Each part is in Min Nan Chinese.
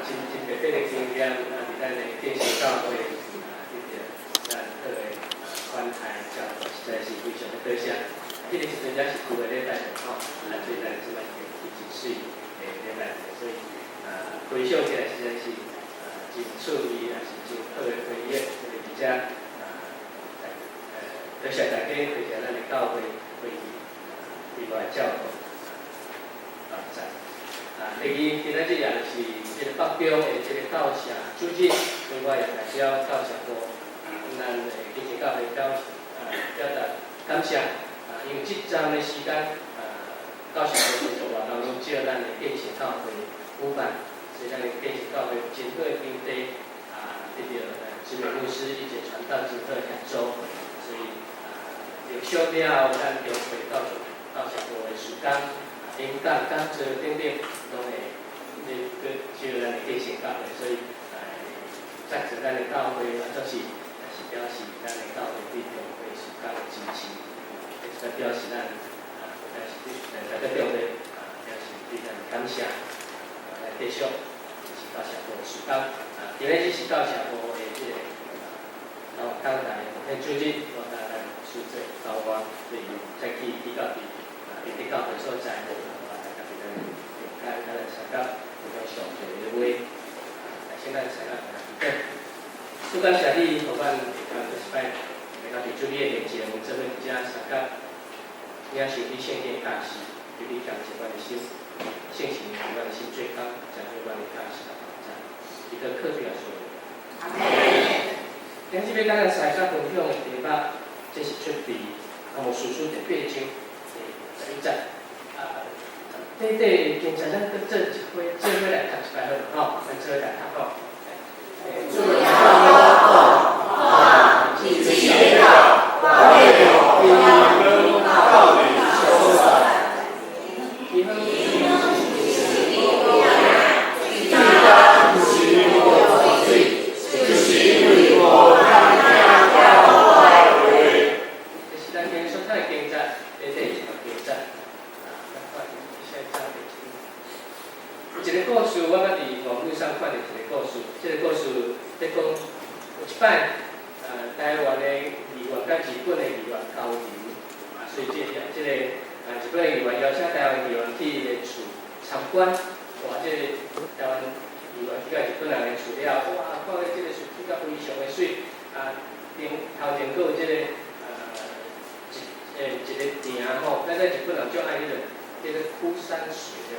真真特別的經驗，啊，佇咱的建成教會啊，得著咱好的啊款待照顧，實在是非常的多謝。彼個時陣才是舊的禮拜堂吼，啊，所以咱這擺去真媠的禮拜堂，所以啊，回想起來實在是啊真趣味，也是真好的回憶。所以佇遮啊，多謝大家，多謝咱的教會會議對我的照顧幫助。啊，第二，今仔日也是這個北中的這個教社主日，所以我也代表教社部，咱的基金教會表達感謝。啊，因為這站的時間，啊，教社部製作活動攏借咱的建成教會舉辦，所以咱的建成教會真好的場地，啊，得著執美牧師以及傳道真好的協助，所以啊，陸續了後，咱中會教社部的時間，演講、講座等等，攏會咧閣借咱的建成教會，所以贊助咱的教會，或者是表示咱的教會對中會事工的支持，也表示咱啊，表示對大家中會啊，表示對咱的感謝。來繼續是教社部的事工，啊，今日是教社部的這個然後港台奉獻主日，我甲咱負責交我，所以再去到佇啊，佇教會所在，我來甲咱中間，咱來參加分享上帝的話，來先咱參加來。主感謝你，予阮會當這一擺來到佇主你的面前，做伙佇遮相佮，領受你聖經的教示，求你調節阮的心，聖神予阮的心做工，成做阮的教示佮幫助。伊個靠主耶穌。今日欲佮咱相佮分享的題目，這是出佇阿摩司書第八章第11節。啊，短短經節，咱閣做一回，做伙來讀一擺好無吼？咱做伙來讀吼。主耶和華，一切到地到底所在。伊好。伊毋是無水，就是因為無聽教我的話。這是咱今日所讀的經節，短短一段經節。啊，咱看下一張一個故事，我捌佇網路上看著一個故事。這個故事咧講，有一擺，台灣的議員佮日本的議員交流，啊，所以這個日本的議員邀請台灣議員去伊的厝參觀。哇，這個台灣議員去到日本人的厝了，哇，看到這個厝起甲非常的媠，啊，頂頭前閣有這個一個埕吼，咱在日本人足愛彼個叫做枯山水的。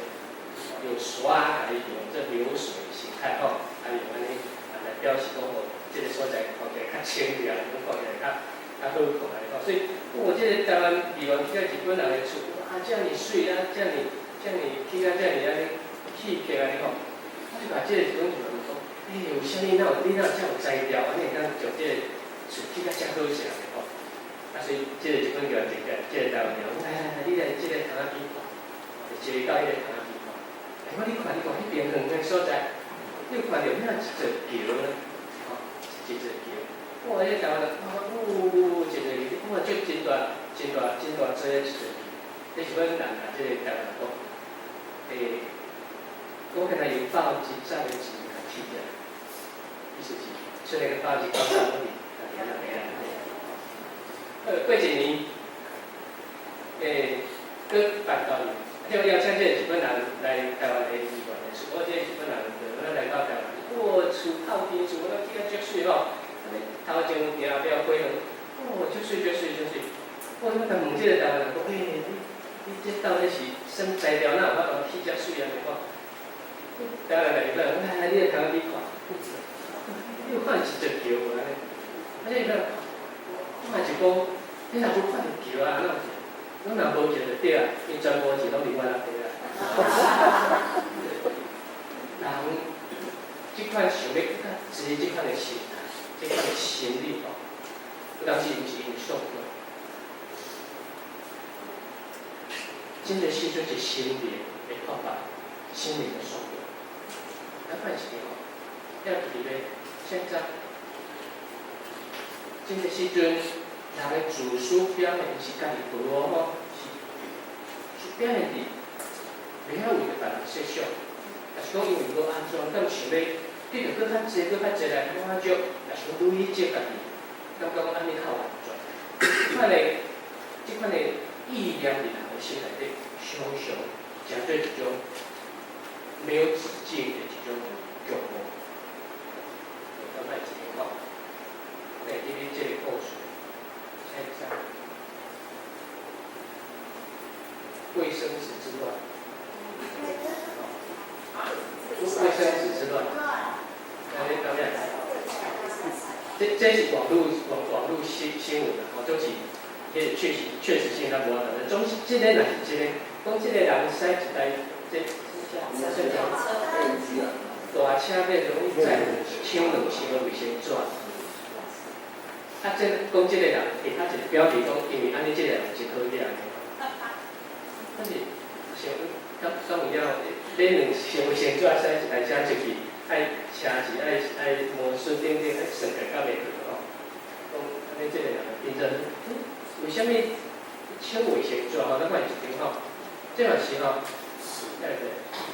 用刷來用這流水形態吼，啊用按呢啊來表示講吼，這個所在看起來較清涼，看起來較好看按呢吼。所以，我這個台灣議員去到日本人的厝，哇，遮爾媠啊，遮爾遮爾起甲遮爾按呢氣魄按呢吼，我就共這個日本議員講，欸，為啥物哪有你哪有遮有才調，按呢會當將這個厝起甲遮好勢按呢吼？啊，所以這個日本議員就共這個台灣議員講，來來來，你來這個窗仔邊看，就坐到彼個窗仔邊看。欸，我你看，你看彼邊遠的所在，你有看著遐一座橋呢？吼，一座橋。哇！彼個台灣人看，哦，一座橋，哇，足真大、真大、真大座的一座橋。這是阮人共這個台灣人講，欸，我敢若用10%的錢共起起來，意思是出來個90%攏是家己人的。過一年，欸，閣辦交流。就邀請這個日本人來台灣的議員的厝，我這個日本人就來到台灣，哇，厝透天厝，我起甲足媠吼，頭前埕後壁花園，哦，足媠足媠足媠。我我共問這個台灣人講，欸，你這到底是啥物材料，哪有法度起遮媠按呢吼？台灣人日本人，來來，你來窗仔邊看，你有看一座橋無按呢？啊，這日本人看就講，你若無看著橋啊，哪有橋？攏若無橋就對啊，因全部錢攏佇我內底啊。人這款想欲較濟，這款的心態，這款的心理吼，有當時毋是因為上帝。真濟時陣是心靈的擴大，心靈的爽快。咱看一下吼，要記咧，現在真濟時陣，人的自私表現是家己無吼，是表現佇袂曉為著別人設想，抑是是講因為無安全感，想欲得著閣較濟、閣較濟來滿足，抑是講累積家己，感覺講按呢較有安全。這款的意念佇人的心內底，常常成做一種沒有止境的一種慾望。我感覺一個吼，來記得這個故事，猜猜，衛生紙之亂。衛生紙之亂，來，你講咩？這是網路新聞啊，吼，總是彼個確實性咱無法度。總是這個若是真的，講這個人駛一台這大車欲容易載搶兩箱的衛生紙。啊，這講這個人下跤一個標題講，因為按呢這個人真好掠。但是想敢有影買兩箱衛生紙，駛一台車出去，愛車子愛磨損等等，愛算起來敢袂去吼。講按呢這個人變做，為啥物搶衛生紙吼？咱看一張吼，這嘛是吼，會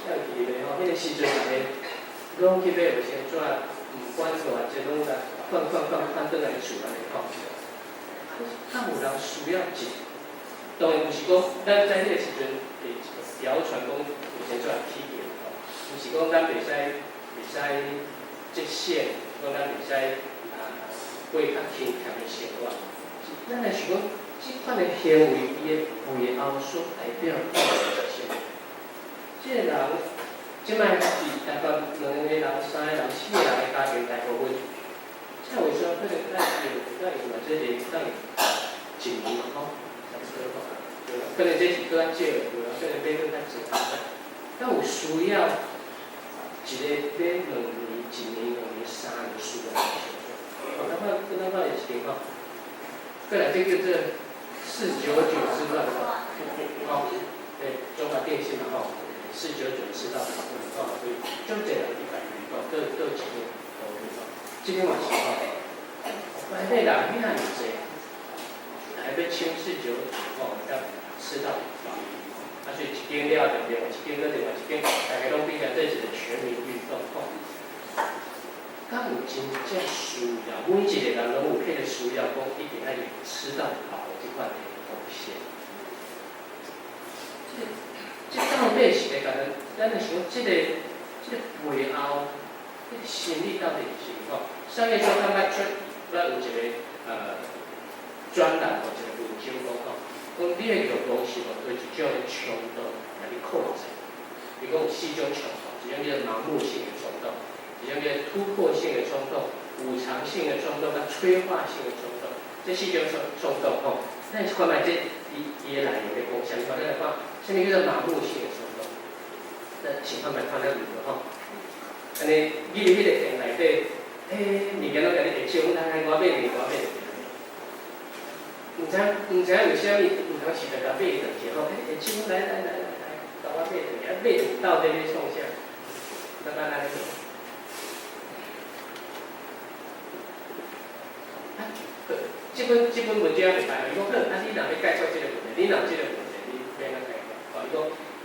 會記袂吼？彼個時陣逐家攏去買衛生紙，毋管偌濟，攏共款款款款轉來厝按呢吼。敢有人需要一？當然毋是講，咱在彼個時陣會謠傳講衛生紙起價吼，毋是講咱袂使節省，講咱袂使過較輕儉的生活。是咱來想講，這款的行為，伊的背後所代表的是啥物？這個人這擺佇台北兩個人、三個人、四個人的家庭，大部分，這為啥可能愛用愛用這個當一年嘛吼？差不多吼，可能這是閣較少的，有人可能買閣較濟。敢有需要一個買兩年、一年、兩年、三年需要？哦，咱看是一吼，過來這叫做四九九之亂，吼，對，中華電信嘛吼，四九九吃到飽，吼，所以足濟人佇家己吼，倒一間吼，這邊嘛是吼，台北人遐爾濟，還欲搶四九九吼，才吃到飽，啊，所以一間了就另外一間，閣另外一間，大家攏變成這一個全民運動吼。敢有真正需要，每一個人攏有彼個需要，講一定愛吃到飽這款的東西。這到底是咧共咱，咱來想這個背後，這個心理到底是啥物吼？商業週刊捌出，捌有一個專欄吼，一個文章講吼，講你的欲望是予對一種的衝動來去控制。伊講有四種衝動，一種叫做盲目性的衝動，一種叫突破性的衝動、補償性的衝動、佮催化性的衝動。這四種衝動吼，咱看覓這伊的內容咧講啥物？咱來看，啥物叫做盲目性的衝動？咱想看覓看了有無吼？按呢，入去彼個店內底，欸，物件攏共你下手，來來，我買者，我買者。毋知影為啥物，毋通是著共買轉去吼？欸，下手，來來來來來，共我買轉去，啊，買轉到底欲創啥？咱按呢做。啊，這本文章袂歹，伊講好，啊，你若欲解決這個問題，你若有這個問題，你欲按怎解決？哦，伊講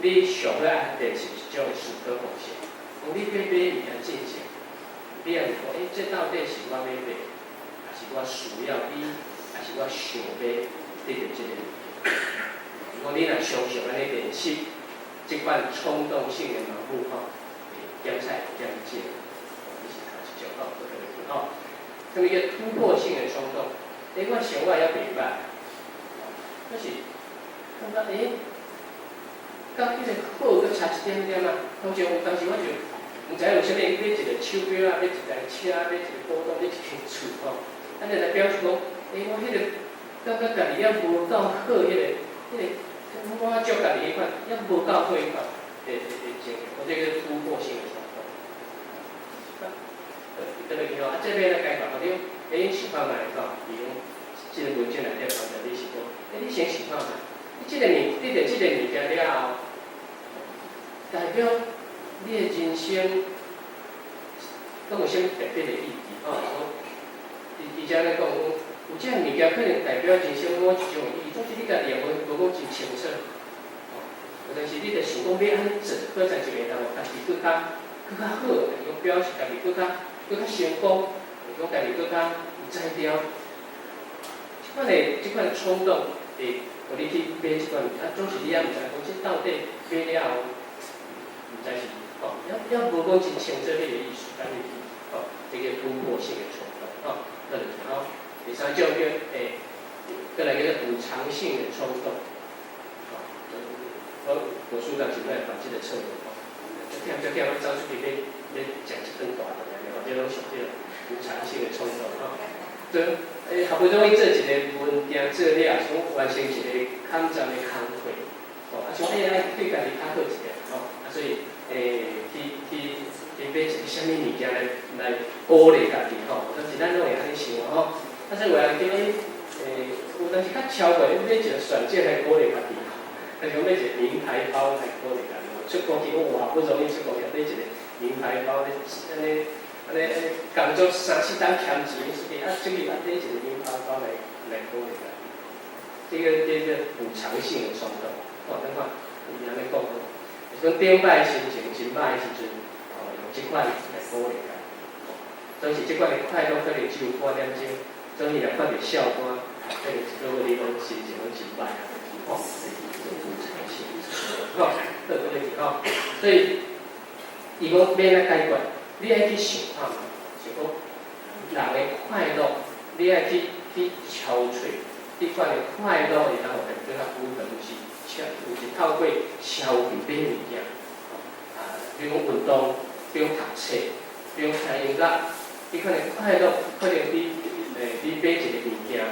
你上好愛練習一種思考方式。講你欲買物件進前，你也會講，欸，這到底是我欲買，抑是我需要買，抑是我想欲得著這個物件？伊講你若常常按呢練習這款衝動性的盲目吼，會減菜減少，這是頭一種吼，閣落去吼。啥物叫突破性的衝動？欸，我生活猶袂䆀，可是感覺欸，佮彼個好閣差一點點啊。通常有當時我就毋知影為啥物買一個手錶啊，買一台車，買一個古董，買一間厝吼。按呢來表示講，欸，我彼個感覺家己猶無夠好，彼個滿足家己彼款，猶無夠好彼款的情形，我這叫突破性的衝動。對，倒落去吼，啊，這欲按怎解決？吼，你欸，想看覓吼，利用這個文章內底幫助你是講，欸，你先想看覓，你這個物，得著這個物件了後，代表你的人生，敢有啥物特別的意義？吼，講，伊遮咧講，有這個物件可能代表人生某一種意義，總之你家己也無講真清楚，吼，有當時你就想講欲按呢做，好像就會當予家己閣較好，就是講表示家己閣較成功，就是講家己閣較有才調。這款的衝動會予你去買這款物件，總是你猶毋知講這到底買了後，毋知是吼，猶無講真清楚彼个意思，按呢去吼，這个突破性的衝動吼，閣就是吼，第三種叫閣來叫做補償性的衝動，吼，我書當時來犯這个錯誤吼，足忝足忝，走出去欲欲食一頓大頓按呢吼，這攏是這個補償性的衝動吼。對，好不容易做一个文件做了，想完成一個工站的工課，吼，啊想愛對家己較好一點，吼，啊所以去去去買一个啥物物件來鼓勵家己吼，有當時咱攏會按呢想吼，啊所以有人叫你有當時較超過，你買一个鑽戒來鼓勵家己，還是講買一個名牌包來鼓勵家己，出國去，哇，好不容易出國去，買一個名牌包，按呢。按呢按呢，工作三四冬儉錢出去，啊出去啊買一個名牌包來鼓勵家己，這個補償性的衝動，哦，咱看伊按呢講，就是講頂擺心情真歹的時陣，哦，用這款來鼓勵家己，總是這款的快樂可能只有半點鐘，總是若看著笑歌，可能一個月你攏心情攏真歹啊，吼，這個補償性，吼，好，閣來吼，所以伊講欲按怎解決？你愛去想看覓，是講人的快樂，你愛去去敲揣，這款的快樂會當予家己較久，毋是消，毋是透過消費買物件，啊，比如講運動，比如講讀冊，比如講聽音樂，這款的快樂可能比你買一個物件，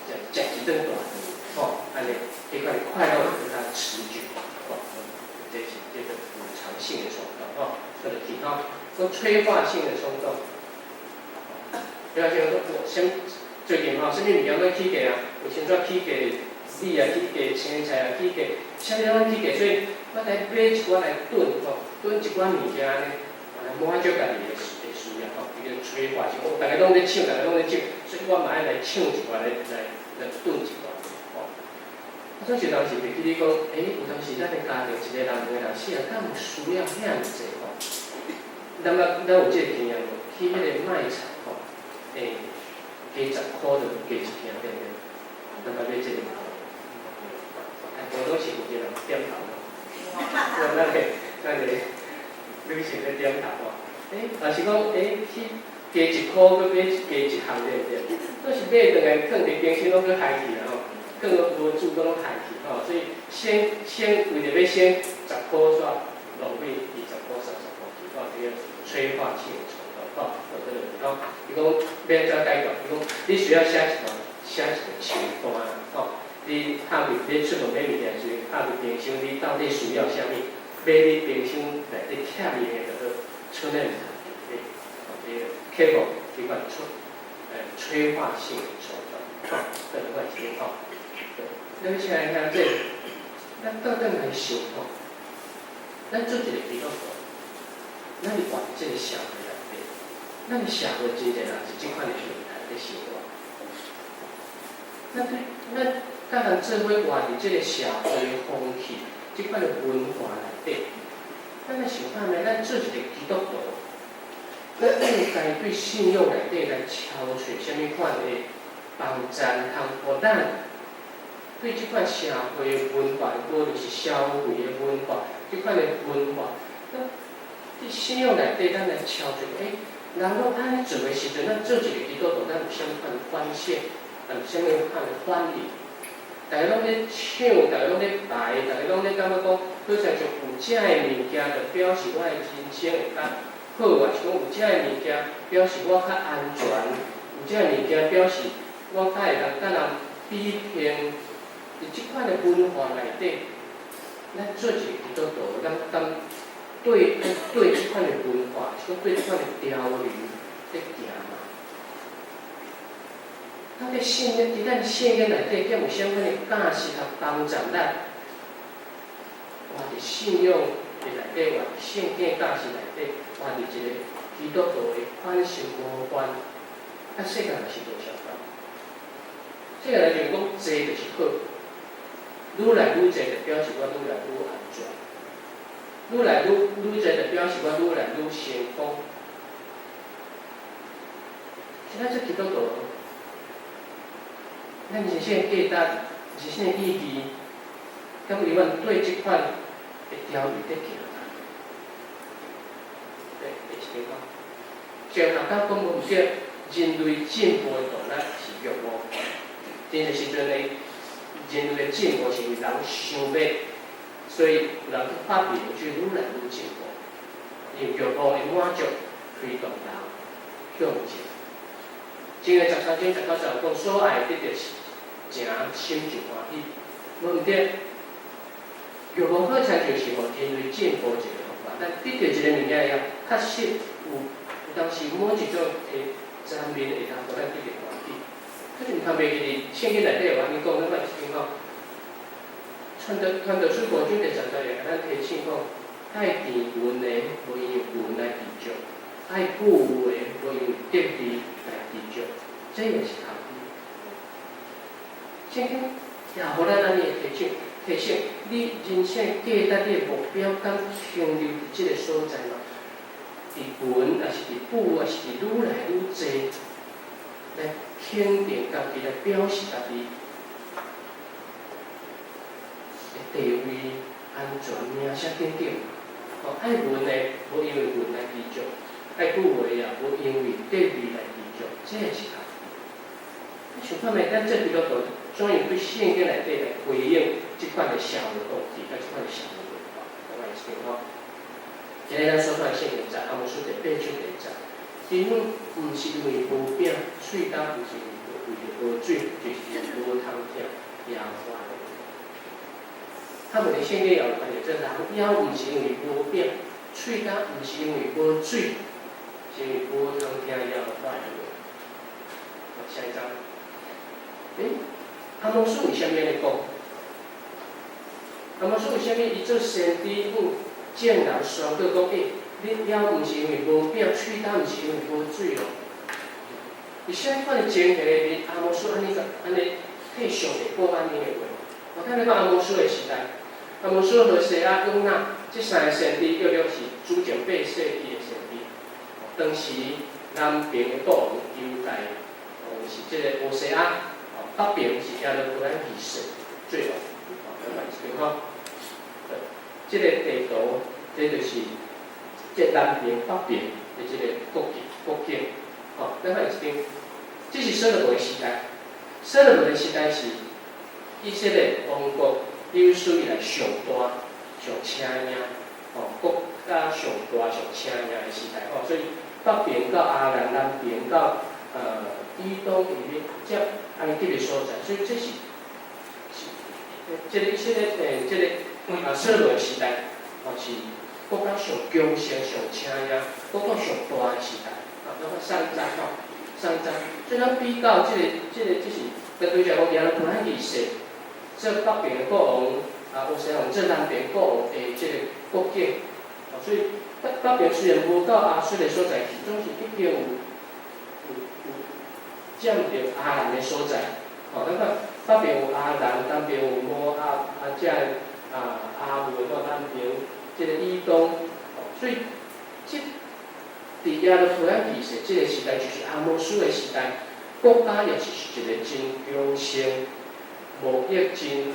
食食一頓大頓，吼，按呢，這款的快樂會較持久，吼，這是這個補償性的衝動，吼，閣落去吼。講催化性的衝動，催化性的衝動，先最近吼，啥物物件攏起價啊？有先怎起價米啊，起價青菜啊，起價，啥物攏起價，所以我來買一寡來囤吼，囤一寡物件呢，來滿足家己的需要吼，這個催化性，哦，逐家攏咧搶，逐家攏咧搶，所以我嘛愛來搶一寡來來來囤一寡吼。啊，總是有當時會記你講，有當時咱的家庭一個人、兩個人、四個人，敢有需要遐爾濟吼？咱有這個經驗無？去彼個賣場吼，加10箍就加一件，對毋對？咱捌買這個無？啊，無攏是有一個人點頭吼。咱個女性咧點頭吼。若是講去加1箍，閣買加一項，對毋對？都是買轉來囥佇冰箱攏閣害去啊吼，囥攏無煮，攏攏害去吼。所以先為著欲省10箍煞浪費20箍30箍去，吼，這個催化性的衝動，吼，這個吼，伊講欲按怎解決？伊講你需要寫一個清單，吼，你拍開你出門買物件時陣，拍開冰箱，你到底需要啥物？買你冰箱內底拆伊的就好，出來毋通買，吼，這個克服這款催化性的衝動，吼，這個款是吼。咱請來聽這，咱倒轉來想吼，咱做一個基督徒，咱是活佇這個社會內底，咱的社會真濟人是這款的形態佇生活。咱對咱佮人做伙活佇這個社會的風氣，這款的文化內底，咱來想看覓？咱做一個基督徒，咱應該對信仰內底來敲揣啥物款的幫贊通予咱對這款社會的文化，無論是消費的文化，這款的文化，咱佇信仰內底，咱來敲揣，人攏按呢做的時陣，咱做一個基督徒，咱有啥物款的反省，有啥物款的反應？逐家攏咧搶，逐家攏咧排，逐家攏咧感覺講，好像就有這个物件，就表示我的人生會較好，抑是講有這个物件，表示我較安全，有這个物件表示我較會當佮人比拼。佇這款的文化內底，咱做一個基督徒，咱敢對對這款的文化，是講對這款的潮流咧行嘛？咱佇聖經，佇咱聖經內底，敢有啥物款的教示佮幫助咱？活佇信仰的內底，活佇聖經教示內底，活佇一個基督徒的款式模範。啊，世界嘛是無相仝。世界來就是講濟就是好，愈來愈濟，就表示我愈來愈安全；愈來愈愈濟，就表示我愈來愈成功。是咱做基督徒，咱人生的價值、人生的意義，敢永遠對這款的條例佇行？對，第一點講，哲學家講無毋對，人類進步的動力是欲望。真濟時陣呢，人類的進步是因為人想欲，所以人去發明就愈來愈進步。因為欲望的滿足推動人向前。箴言13章19節講，所愛得著情，心就歡喜。無毋對，欲望好親像是予人類進步一個方法，但得著一個物件以後，確實有有當時每一種的層面會當予咱得著歡喜。可是毋通袂記佇聖經內底有按呢講，咱嘛是聽講，傳道書5章第10節會共咱提醒講，愛甜銀的，無因為銀來知足；愛富有的，無因為得利來知足。這也是空虛。聖經也予咱按呢提醒，提醒你人生價值，你的目標敢停留佇這個所在嗎？佇銀，抑是佇富，抑是佇愈來愈濟，來肯定家己，來表示家己的地位、安全、名聲等等。哦，愛銀的，無因為銀來知足；愛富有的也無因為得利來知足，這也是空虛。你想看覓？咱做基督徒，怎樣對聖經內底來回應這款的社會風氣，佮這款的社會文化？我來聽吼。今日咱所看的聖經在阿摩司第八章第一節，甜粉毋是因為無餅，喙焦毋是因為無水，就是因為無通聽耶和華的話。他們的聖經也有翻譯，這人枵毋是因為無餅，喙焦毋是因為無水，是因為無通聽耶和華的話。好，下一張。欸，阿摩司為啥物按呢講？阿摩司為啥物伊做先知，向眾人宣告講：欸，恁枵毋是因為無餅，喙焦毋是因為無水哦。佇啥物款的情形裡，阿摩司按呢按呢替上帝講按呢的話？我看你講阿摩司的時代，阿摩司、何西阿、約拿這三个先知，約略是主前8世紀的先知。當時南邊的國王猶大王是這個何西阿，北邊是耶羅波安二世做王。咱來一邊吼，這個地圖，這就是這南邊、北邊的這個國境國境。吼，咱看一邊，這是所羅門的時代。所羅門的時代是以色列王國有史以來上大、上請名，吼，國家上大、上請名的時代。吼，所以北邊到亞蘭，南邊到以東、以利這埃及的所在，所以這是是這個以色列這個所羅門時代，吼，是國家上強盛、上請名、國家上大的時代。啊，咱看上一張吼，上一張，所以咱比較這個、這個，這是跟對講講耶羅波安二世，這北邊的國王啊，何西阿王，這南邊國王的這個國境，哦，所以北邊雖然無到亞述的所在去，總是已經有佔著亞蘭的所在。吼，咱看北邊有亞蘭，南邊有摩押，啊，這啊亞捫，南邊這個以東，哦，所以這佇耶羅波安二世這個時代，就是阿摩司的時代，國家也是一個真強盛、貿易真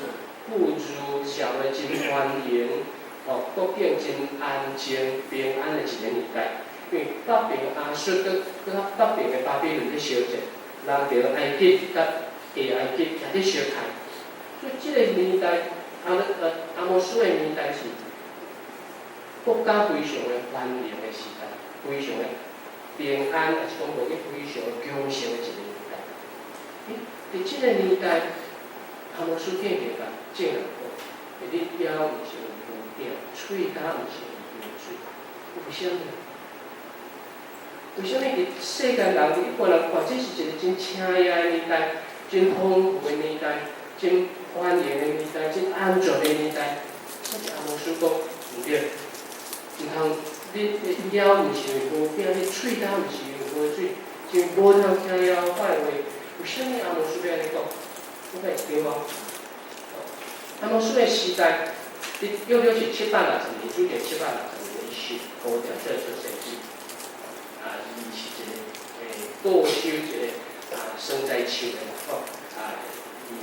富裕、社會真繁榮、哦，國境真安靜、平安的一個年代。因為北邊亞述閣閣北邊的巴比倫咧相戰，南邊埃及佮下埃及也咧相刣，所以這個年代，阿摩司的年代是國家非常的繁榮的時代，非常的平安，抑是講無去非常強盛的一個年代。欸，佇這個年代，阿摩司竟然共眾人講：欸，你枵毋是因為無餅，喙焦毋是因為無水，為啥物？為啥物佇世間人一般人看，這是一個真請的年代，真豐富的年代，真繁榮的年代，真安全的年代。但是阿摩司講毋對，毋通你枵毋是因為無餅，你喙焦毋是因為無水，真無通聽耶和華的話。為啥物阿摩司欲按呢講？我看會記無？阿摩司的時代，約略是760年，主前七百六十年，伊受呼召出來做先知。啊，伊是一個固守一個桑棑樹的人吼，啊，伊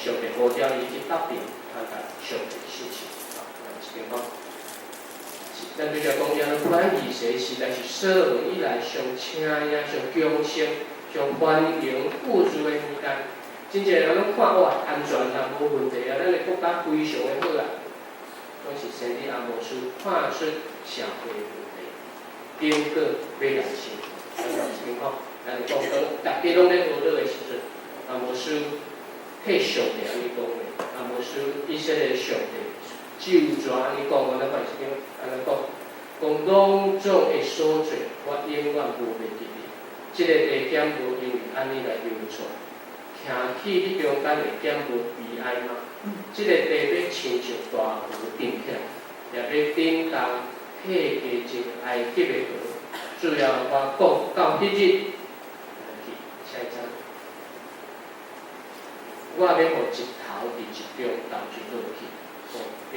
上帝呼召伊去北邊，傳達上帝信息。啊，這邊講，咱對著講，耶羅波安二世時代是所羅門以來上請影、上強盛、上繁榮富足的年代。真濟人攏看哇，安全啊，無問題啊，咱的國家非常的好啊。攏是先知阿摩司看出社會問題，頂過欲來生。咱這邊講，咱講當大家攏咧學樂的時陣，阿摩司替上帝按呢講的，阿摩司以色列上帝咒詛按呢講，我咱看這邊按呢講，講攏總的所做，我永遠無袂記得。這個地點無因為按呢來流傳。聽起彼中間會減無悲哀嗎？這個地欲親像大河漲起來，也欲震動退過前埃及的河。主要我講到彼日，來去下一張。我欲予日頭佇日中晝就落去，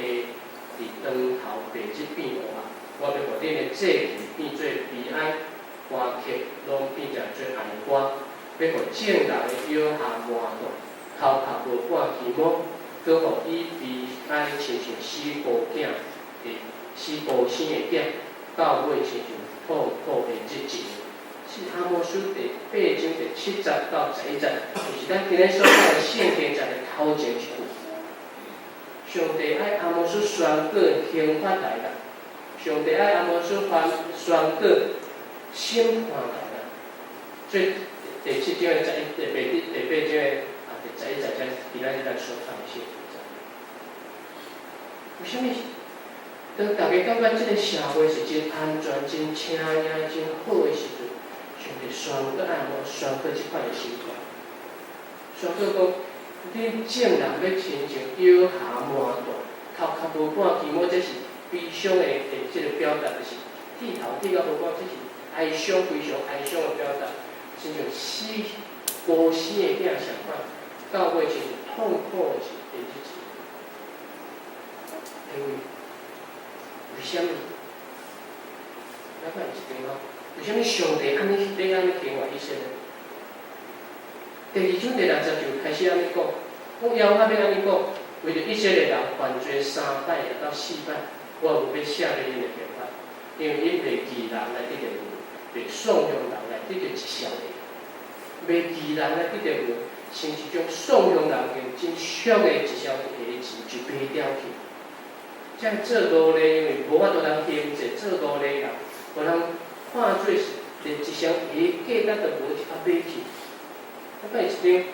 予地佇當頭白日變烏暗。我欲予恁的祭器變做悲哀，歌曲攏變成做哀歌。欲予眾人的腰下麻斷，頭殼無半皮毛，閣予伊悲哀親像死孤囝的死孤生的囝，到尾親像痛苦的日子。是阿摩司第八章第七節到11節，就是咱今日所講的聖經節的頭前一句。上帝愛阿摩司宣告刑罰來啦，上帝愛阿摩司宣告審判來啦。所以第七章的十一、第八、第八章的第十一節才今仔日咱所看的聖經節。為啥物？當大家感覺這個社會是真安全、真請影、真好的時陣，上帝宣告按怎宣告這款的審判？宣告講，恁眾人欲親像腰下麻斷，頭殼無半皮毛，這是悲傷的這個表達，就是剃頭剃到無半，這是哀傷非常哀傷的表達，親像死孤生的囝相款，到尾親像痛苦的日子。因為為啥物？咱看這邊吼，為啥物上帝按呢欲按呢刑罰以色列？第二章第六節就開始按呢講，講耶和華欲按呢講，為著以色列人犯罪三擺也到四擺，我有欲赦免𪜶的刑罰，因為𪜶袂義人來得著銀，袂散凶人來得著一雙鞋，袂義人來得著銀，甚至將散凶人用真俗的一雙鞋錢就賣掉去。這做奴隸，因為無法度通經濟，做奴隸人，予人看做是連一雙鞋價值都無，就共賣去。我看一張，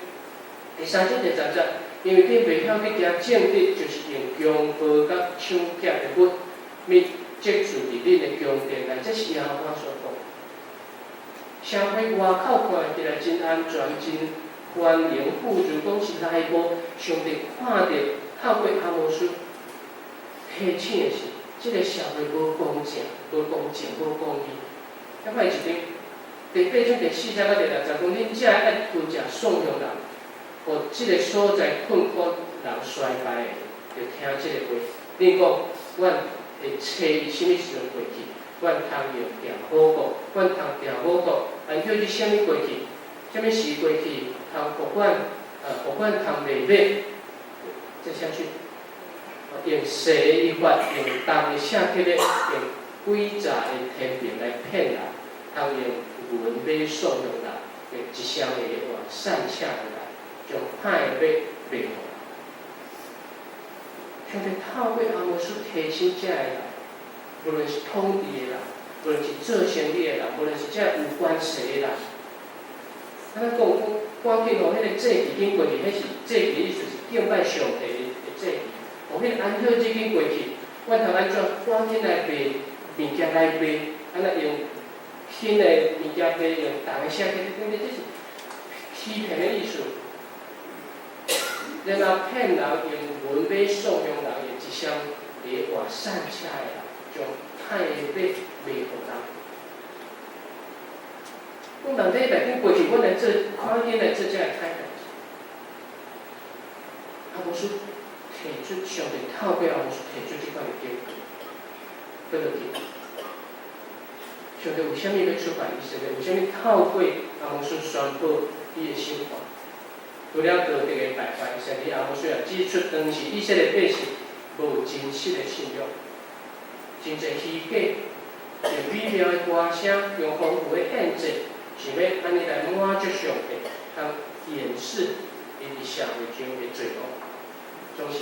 第三章第十節，因為恁袂曉去行正直，就是用強暴佮搶劫的物物積聚佇恁的宮殿內，這是耶和華所講。社會外口看起來真安全、真繁榮富足，講是內部上帝看著透過阿摩司提醒的是，這個社會無公正、無公正、無公義。咱看一張，第八章第四節到第六節講，恁遮愛吞食散凶人，予這個所在困苦人衰敗的，就聽這個話。恁講，阮會揣伊啥物時陣過去？阮通用調五穀，阮通調五穀，按叫你啥物過去？啥物時過去？通予阮，予阮通賣買。接下去，用細的律法，用重的舍客勒，用詭詐的天平來騙人，通用銀買散凶人，用一雙鞋換散赤的人，將歹的馬賣予人。上帝透過阿摩司提醒這个人，無論是統治的人，無論是做生意的人，無論是這有關係的人，咱講講，趕緊予彼個祭器緊過去，彼是祭器意思是敬拜上帝的祭器。予彼個安息日緊過去，阮通按怎？趕緊來賣物件來賣，按怎用輕的物件賣，用重的舍客勒等等，這是欺騙的意思。然後騙人用銀買散凶人，用一雙鞋換散赤的人，將歹的馬賣予人。講人禮拜緊過去，阮來做，趕緊來做這个歹代誌。阿摩司提提出上帝透過阿摩司提出這款的警告，倒落去。上帝為啥物欲處罰以色列？為啥物透過阿摩司宣布伊的審判？除了道德的敗壞，甚至阿摩司也指出，當時以色列百姓無真實的信仰，真濟虛假、用美妙的歌聲、用豐富的獻祭，想欲按呢來滿足上帝，通掩飾𪜶佇社會中的罪惡。總是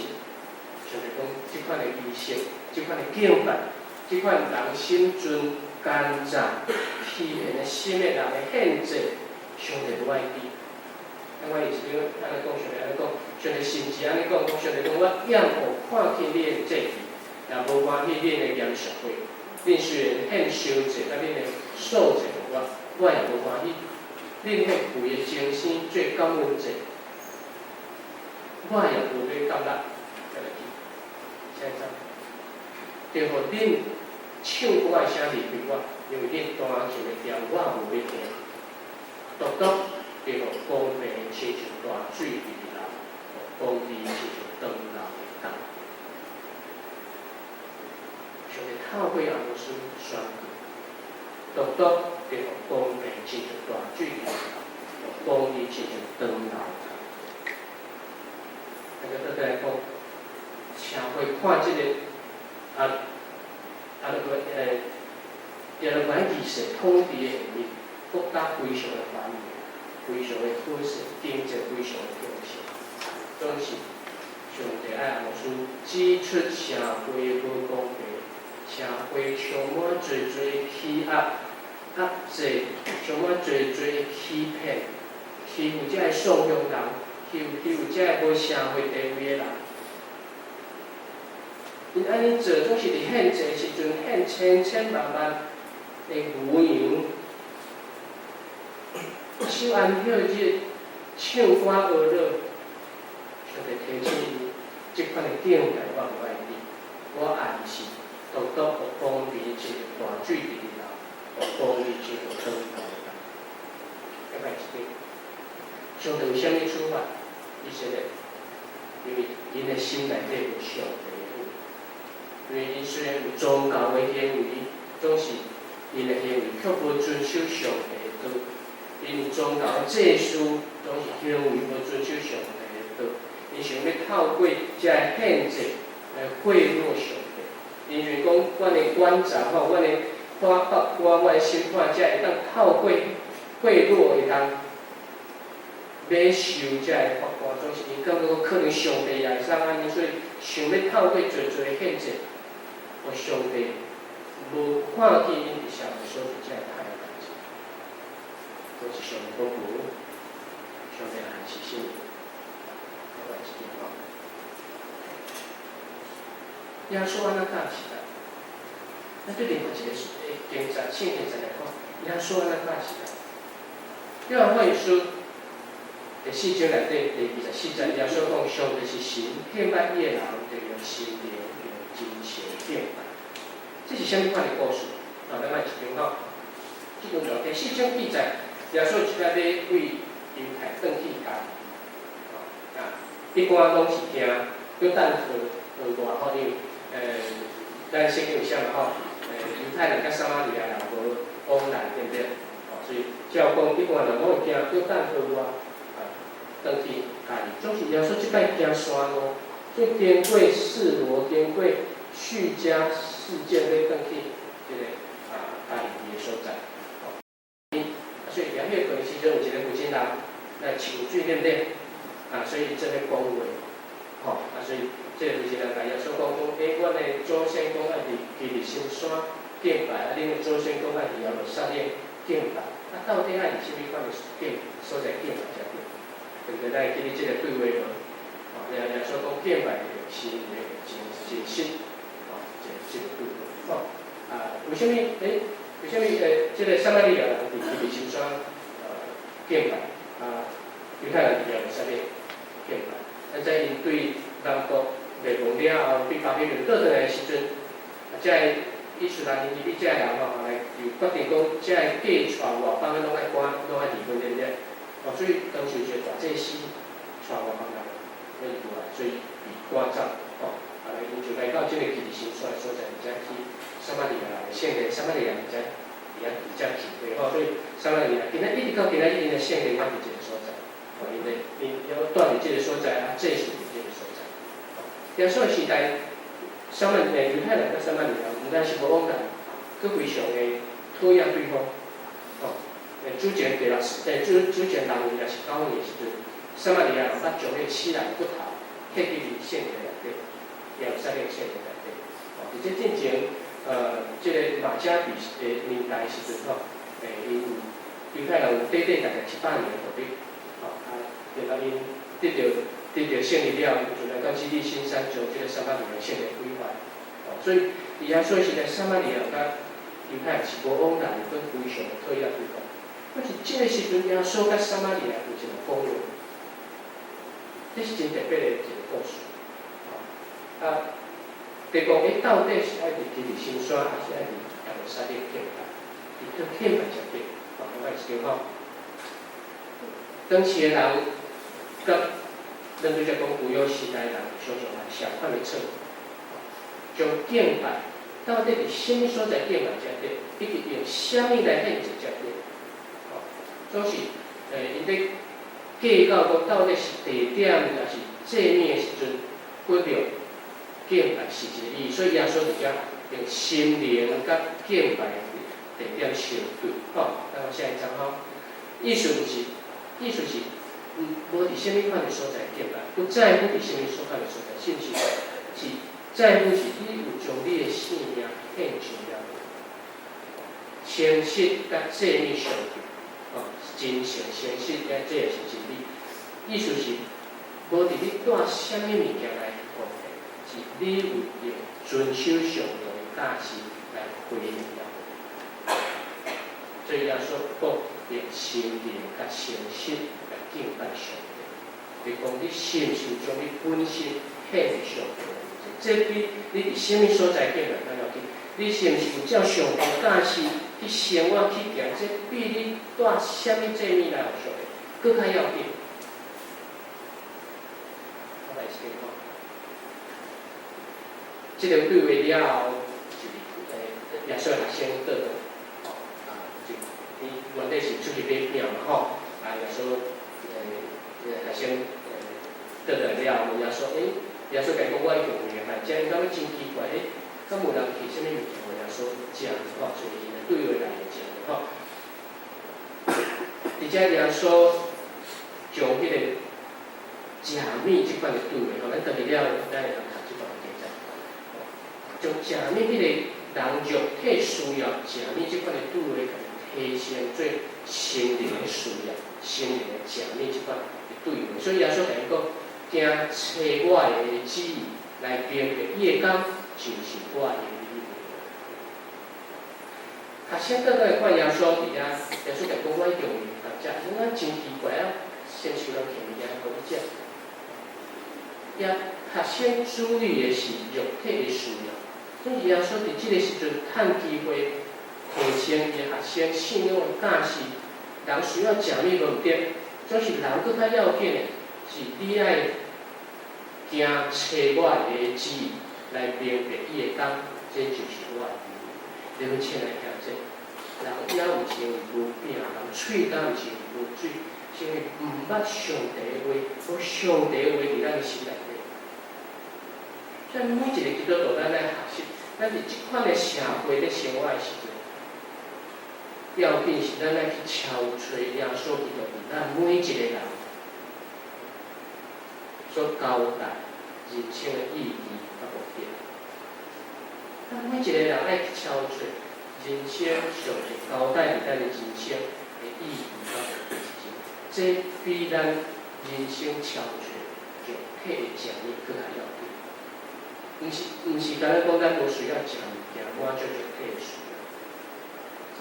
上帝講，這款的儀式、這款的敬拜、這款人心存奸詐、欺騙的心的人的獻祭，上帝無愛記。咱我意思講，按呢講，上帝按呢講，上帝甚至按呢講，上帝講我厭惡看見你的祭祀，也無歡喜恁的嚴肅會。恁雖然獻燒祭，佮恁的素祭予我，我也無歡喜。恁獻肥的精牲做感恩祭，我也無欲感覺。再來去，下一張。就予恁唱歌的聲離開我，因為恁彈琴的調我無欲聽。獨獨就予公平親像大水直直流，公義親像長流的江。上帝透過阿摩司宣告，獨獨就予公平親像大水直直流，公義親像長流的江。大家倒來講，社會看這個啊，那個耶羅波安二世統治的下面，國家非常的繁榮，非常的富盛，經濟非常的強盛。總是上帝愛阿摩司指出社會無公平，社會充滿濟濟欺壓、壓制，充滿濟濟欺騙，欺負這个喪鄉人，欺負這个無社會地位的人。𪜶按呢做，總是佇獻祭時陣獻千千萬萬的牛羊，守安息日，唱歌呵樂，上帝提醒伊，這款的境界我無愛記，我愛是獨獨予公平親像大水直直流，予公義親像長流的江。再來一遍，上帝為啥物處罰以色列？因為𪜶的心內底無上帝的話。因為𪜶雖然有宗教的行為，總是𪜶的行為卻無遵守上帝的道。𪜶有宗教的祭司，總是行為無遵守上帝的道。𪜶想欲透過這个獻祭來賄賂上帝。𪜶認為講，阮的管查吼，阮的法官、阮的審判者會當透過賄賂會當買受這个法官，總是𪜶感覺講可能上帝也會使按呢，所以想欲透過濟濟獻祭，予上帝無看見𪜶佇社會所做這个歹的代誌，總是上帝講無，上帝還是啥物？我來一點吼。耶穌按怎教時代？咱對另外一个經節，聖經節來看，耶穌按怎教時代？約翰福音書第四章內底第24節，耶穌講：上帝是神，敬拜伊的人，就用心靈、用真誠敬拜。這是啥物款的故事？啊，咱來一張吼。這張圖第四章記載，耶穌一擺欲對猶太轉去加利利。啊，一般攏是行約旦河河外吼，因為咱聖經有寫嘛吼，猶太人佮撒瑪利亞人無往來，對毋對？哦，所以照講一般人攏會行約旦河外，啊，轉去加利利。總是耶穌這擺行山路，所以經過示羅，經過敘加事件，欲轉去這个啊加利利的所在。哦，所以佇歇睏的時陣，有一個婦人來抽水，對毋對？啊，所以做咧講話，吼，啊，所以這個婦人共耶穌講講，欸，阮的祖先講愛佇基利心山敬拜，啊，恁的祖先講愛佇耶路撒冷敬拜，啊，到底愛佇啥物款的敬所在敬拜才對？對毋對？咱會記得這個對話無？吼，耶穌講敬拜是用心靈、真真實，吼，這個對話，吼，啊，為啥物？欸，為啥物？這個撒瑪利亞人佇基利心山敬拜，啊，猶太人佇耶路撒冷敬拜？啊，在𪜶對南國滅亡了後，對巴比倫倒轉來的時陣，啊，這個以斯拉尼尼比這个人吼，來就決定講，這个嫁娶外邦的攏愛趕，攏愛離婚，對毋對？哦，所以當時有一個大祭司娶外邦人，那伊無來，所以被趕走，吼。啊，來𪜶就來到這个基利心山的所在，而且去撒瑪利亞人的聖殿，撒瑪利亞人才佇遐佇遮聚會吼，所以撒瑪利亞今仔一直到今仔日𪜶的聖殿猶佇這个所在，吼，𪜶的𪜶猶住佇這个所在，啊，祭祀佇這个所在。耶穌的時代，撒瑪利猶太人佮撒瑪利亞人毋但是無往來，閣非常的討厭對方。吼，主前第六，主前6年抑是9年的時陣，撒瑪利亞人捌將彼個死人骨頭挕去聖殿內底，耶路撒冷聖殿內底。吼，佇這進前，這个馬加比的年代時陣吼，𪜶有猶太人有短短大概700年的獨立，吼，啊，然後𪜶得著勝利了，就來到基利心山將這个撒瑪利亞聖殿毀壞。吼，所以佇耶穌時代，撒瑪利亞佮猶太人是無往來，閣非常的討厭對方。但是這个時陣，耶穌佮撒瑪利亞有一個講話，這是真特別的一個故事。啊，就講伊到底是愛佇基利心山，還是愛佇耶路撒冷敬拜？伊去敬拜才對。吼，我來一吼。當時的人，佮咱拄才講舊約時代人常常來相款的錯誤，將敬拜到底佇啥物所在敬拜才對，以及用啥物來獻祭才對。吼，總是𪜶咧計較講到底是地點，抑是祭物的時陣，忽略敬拜實際的意義，所以耶穌佇遮用心靈佮敬拜的地點相對。吼，咱看下一張吼，意思就是，意思是，無佇啥物款的所在敬拜，不在乎佇啥物所款的所在，是毋是？是在乎是你有將你的性命獻上了無？誠實佮祭物相對，吼，真誠誠實，這這也是真理。意思是，無佇你帶啥物物件來奉獻，是你有用遵守上帝的教示來回應了。所以耶穌講用心靈佮誠實來敬拜上帝。伊講你是毋是有將你本身獻予上帝？這比你佇啥物所在敬拜較要緊。你是毋是有照上帝教示去生活去行？這比你帶啥物祭物來予上帝閣較要緊。我來先講，這個對話了後，就是耶穌學生倒轉，吼啊，就伊原底是出去買餅嘛吼，啊耶穌學生倒轉了後，問耶穌，欸，耶穌共伊講我已經明白，這樣感覺真奇怪，欸，敢有人提啥物物件予耶穌食吼，所以𪜶對話來食吼。佇遮耶穌將彼個食物這款的對話吼，咱轉去了，咱會當讀這段記載。將食物彼個人肉體需要食物這款的對話，共提升做心靈的需要，心靈的食物這款的對話。所以耶穌共伊講，行揣我的旨意來明白伊的工，就是我的禮物。學生倒轉來看耶穌佇遐，耶穌共伊講，我已經明白食，我真奇怪啊，是毋是有人提物件予你食？也學生注意的是肉體的需要，所以耶穌佇這个時陣趁機會提升伊學生信仰的教示。人需要食物無毋對，總是人閣較要緊的是你愛行揣我的旨意來明白伊的工，這就是我的禮物。你們親愛兄弟，人猶毋是因為無餅，人喙乾毋是因為無水，是因為毋捌上帝的話，無上帝的話佇咱的心內底。所以每一個基督徒，咱愛學習，咱佇這款的社會咧生活的時陣，要緊是咱愛去敲揣耶穌基督佇咱每一個人所交代人生的意義佮目的。咱每一個人愛去敲揣人生上帝交代佇咱的人生的意義佮目的時陣，這比咱人生敲揣肉體的食物閣較要緊。毋是干焦講咱無需要食物件滿足肉體的需要。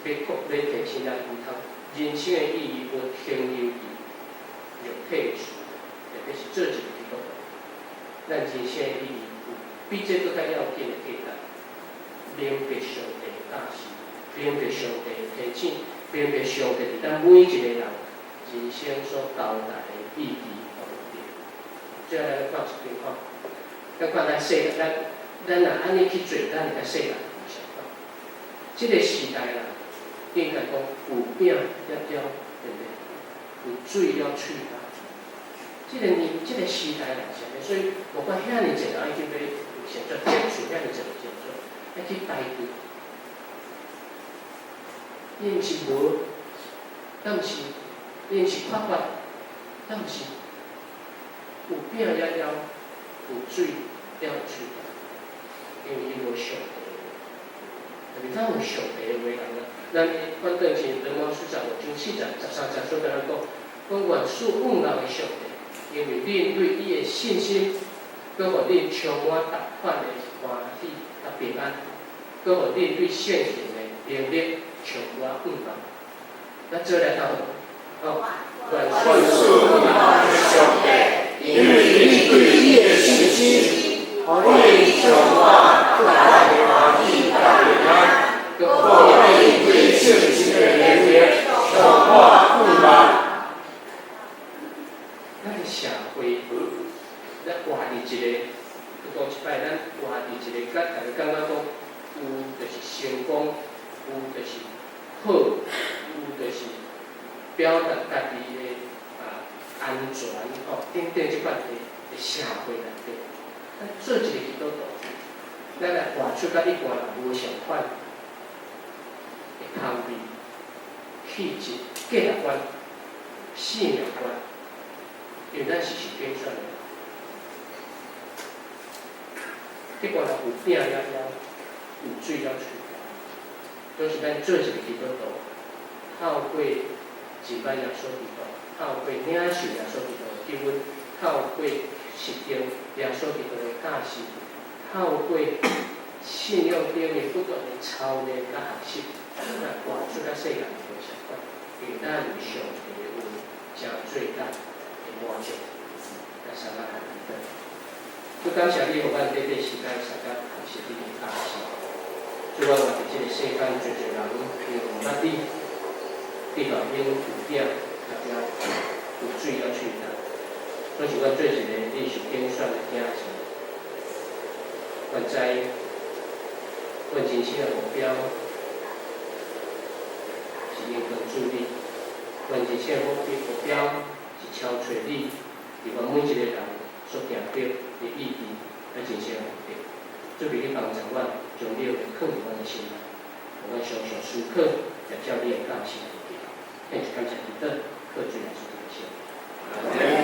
欲講欲提醒咱毋通人生的意義無停留佇肉體的需要，特別是做一個基督徒，咱人生的意義有比這閣較要緊的價值。明白上帝的教示，明白上帝的提醒，明白上帝佇咱每一個人人生所交代的意義佮目的。最後咱來看一邊吼，咱看咱世界，咱咱若按呢去做，咱會佮世界無相仝。這個時代啦，應該講有餅了了，對毋對？有水了喙焦。這個年，這個時代啦，是按呢，所以無管遐爾濟人愛去買衛生紙，接觸遐爾濟衛生紙，愛去排隊。伊毋是無，但是伊毋是缺乏，但是有餅了了，有水了喙焦，因為伊無上帝的話。特別咱有上帝的話人啊，咱反轉是羅馬書15章4節13節所共咱講，講願賜仰望的上帝，因為恁對伊的信心，閣予恁充滿逐款的歡喜佮平安，閣予恁對聖行的能力充滿仰望。咱做來讀好，願賜仰望的上帝，因為恁對伊的信心，予恁充滿逐款的歡喜佮平安，閣予恁對聖行的能力充滿仰望。咱的社會，咱活佇一個，閣講一擺，咱活佇一個，佮逐家感覺講，有就是成功，有就是好，有就是表達家己的安全吼等等這款的社會內底，咱做一個基督徒，咱來活出佮一般人無相仝的香味、氣質、價值觀、性命觀，因為咱是受揀選的。一般人有餅了了，有水了喙焦，總是咱做一個基督徒，透過敬拜耶穌基督，透過領受耶穌基督的救恩，透過實踐耶穌基督的教示，透過信仰頂面不斷的操練佮學習，來活出佮世界無相仝，因為咱有上帝的話，成做咱的滿足，來三個來等。就感謝你，予阮短短時間相佮學習你的教示。主啊，活佇這個世間，濟濟人因為毋捌你，你予𪜶有餅了了，有水了喙焦。總是阮做一個你受揀選的囝兒，阮知阮人生的目標是榮光主你，阮人生的目標是超出你，佇阮每一個人所定著的意義，佮人生的目的。主求你幫助阮，將你的話囥佇阮的心內，予阮常常思考，也照你的教示來行。獻上感謝祈禱，靠主耶穌基督的聖名。